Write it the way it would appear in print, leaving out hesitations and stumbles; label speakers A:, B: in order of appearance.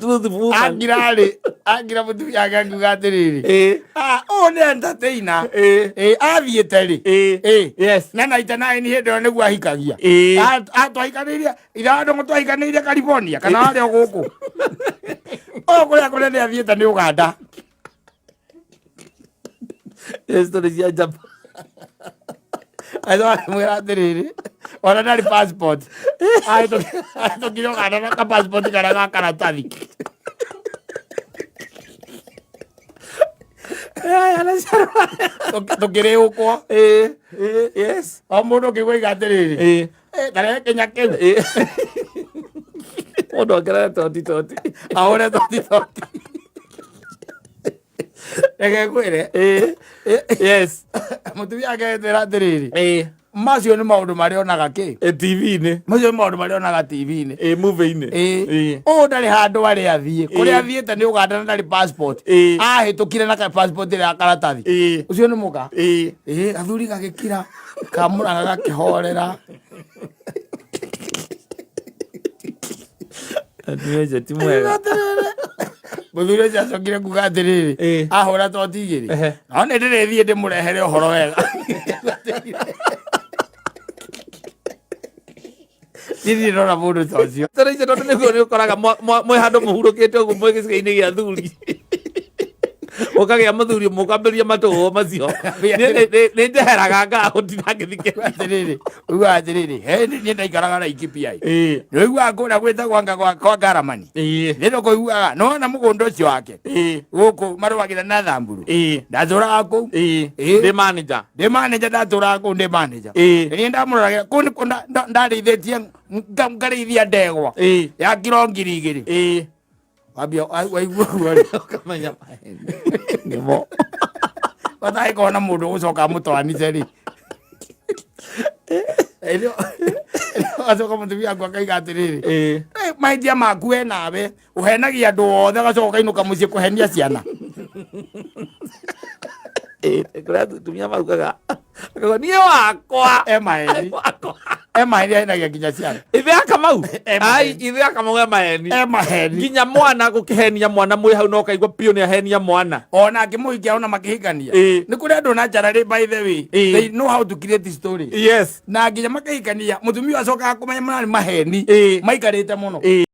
A: Truth woman.
B: Angira-rĩ, angira mũtumia wake akiuga atĩrĩrĩ, "Ah, ũyũ nĩ entertainer." Athiĩte rĩ? Na 99 hĩndĩ ĩyo nĩguo ahikagia. Twahikanĩirie ithe ndũng'ũ, twahikanĩirie California kana warĩ o gũkũ ũyũ kũrĩa kũnene athiĩte nĩ Uganda.
A: Story cia njamba.
B: Mwĩra atĩrĩrĩ, ona ndarĩ passport, ahĩtũkire Uganda na ka passport karĩa ga karatathi. Tũkĩrĩũkwo. O mũndũ ũkĩigua iga atĩrĩrĩ, "Eh, tarehe kĩnya kĩu."
A: Mũndũ ongerere toti toti.
B: Ahũre toti toti. Reke ngwĩre. Mũtumia ake etwĩra atĩrĩrĩ, macio nĩ maũndũ marĩa onaga kĩ?
A: TV-inĩ.
B: Macio nĩ maũndũ marĩa onaga TV-inĩ.
A: Movie-inĩ.
B: Ũyũ ndarĩ handũ arĩ athiĩ, kũrĩa athiĩte nĩ Uganda na ndarĩ passport. Ahĩtũkire na ka passport ĩrĩa ya karatathi. Ũcio nĩ mũka. Athuri gagĩkira kamũraga gakĩhorera.
A: Atumia ũcio ti mwega.
B: Mũthuri ũcio acokire kuga atĩrĩrĩ, ahũra toti igĩrĩ, no nĩ ndĩrĩthiĩ ndĩmũrehere ũhoro wega. Niĩ ndirĩ ndona mũndũ ta ũcio.
A: Tondũ icio, tondũ nĩguo nĩ ũkoraga mwĩ handũ mũhurũkĩte ũguo mwĩ gĩcigo-inĩ gĩa thuri, ũkagĩa mũthuri ũmwe ũkambĩrĩria matũgũ macio. Niĩ nĩ njeheraga ngaga gũtinda ngĩthikĩrĩria.
B: Atĩrĩrĩ, ugaga atĩrĩrĩ, he niĩ ndaikaraga Laikipia. Nĩ ũiguaga kũrĩa gwĩtagwo anga kwa Ngaramani? Nĩ ndũkũiguaga nĩwona mũgũnda ũcio wake gũkũ marũagĩra na Thamburu? Ndatũraga kũu.
A: Ndĩ manager.
B: Ndĩ manager, ndatũraga kũu ndĩ manager. Niĩ ndamũroragĩra kũu nĩkuo ndarĩithĩtie ngarĩithia ndegwa ya kiro 2000. Wambia waigua ũguo rĩ,
A: ũkamenya maheni nĩmo.
B: Batangĩkorwo na mũndũ ũgũcoka amũtwanice rĩ, acoka mũtumia waku akaiga atĩrĩrĩ, "Eh, mahĩtia maku we nawe ũhenagia andũ othe, agacoka ũkainũka mũciĩ kũhenia ciana."
A: Kũrĩa atumia maugaga akauga niĩ wakwa
B: E maheni.
A: Wakwa.
B: E maheni, ahenagia nginya ciana.
A: Ithe akamau.
B: E
A: Ai.
B: Maheni.
A: Ithe akamau e maheni.
B: E maheni.
A: Nginya mwana gũkĩhenia mwana mwĩ hau no kaigua piũ nĩ ahenia mwana.
B: Ona akĩmũhikia, ona makĩhikania, nĩ kũrĩ andũ naturally, by the way, they know how to create story. Na nginya makĩhikania, mũtumia acokaga kũmenya mararĩ maheni. Maikarĩte mũno.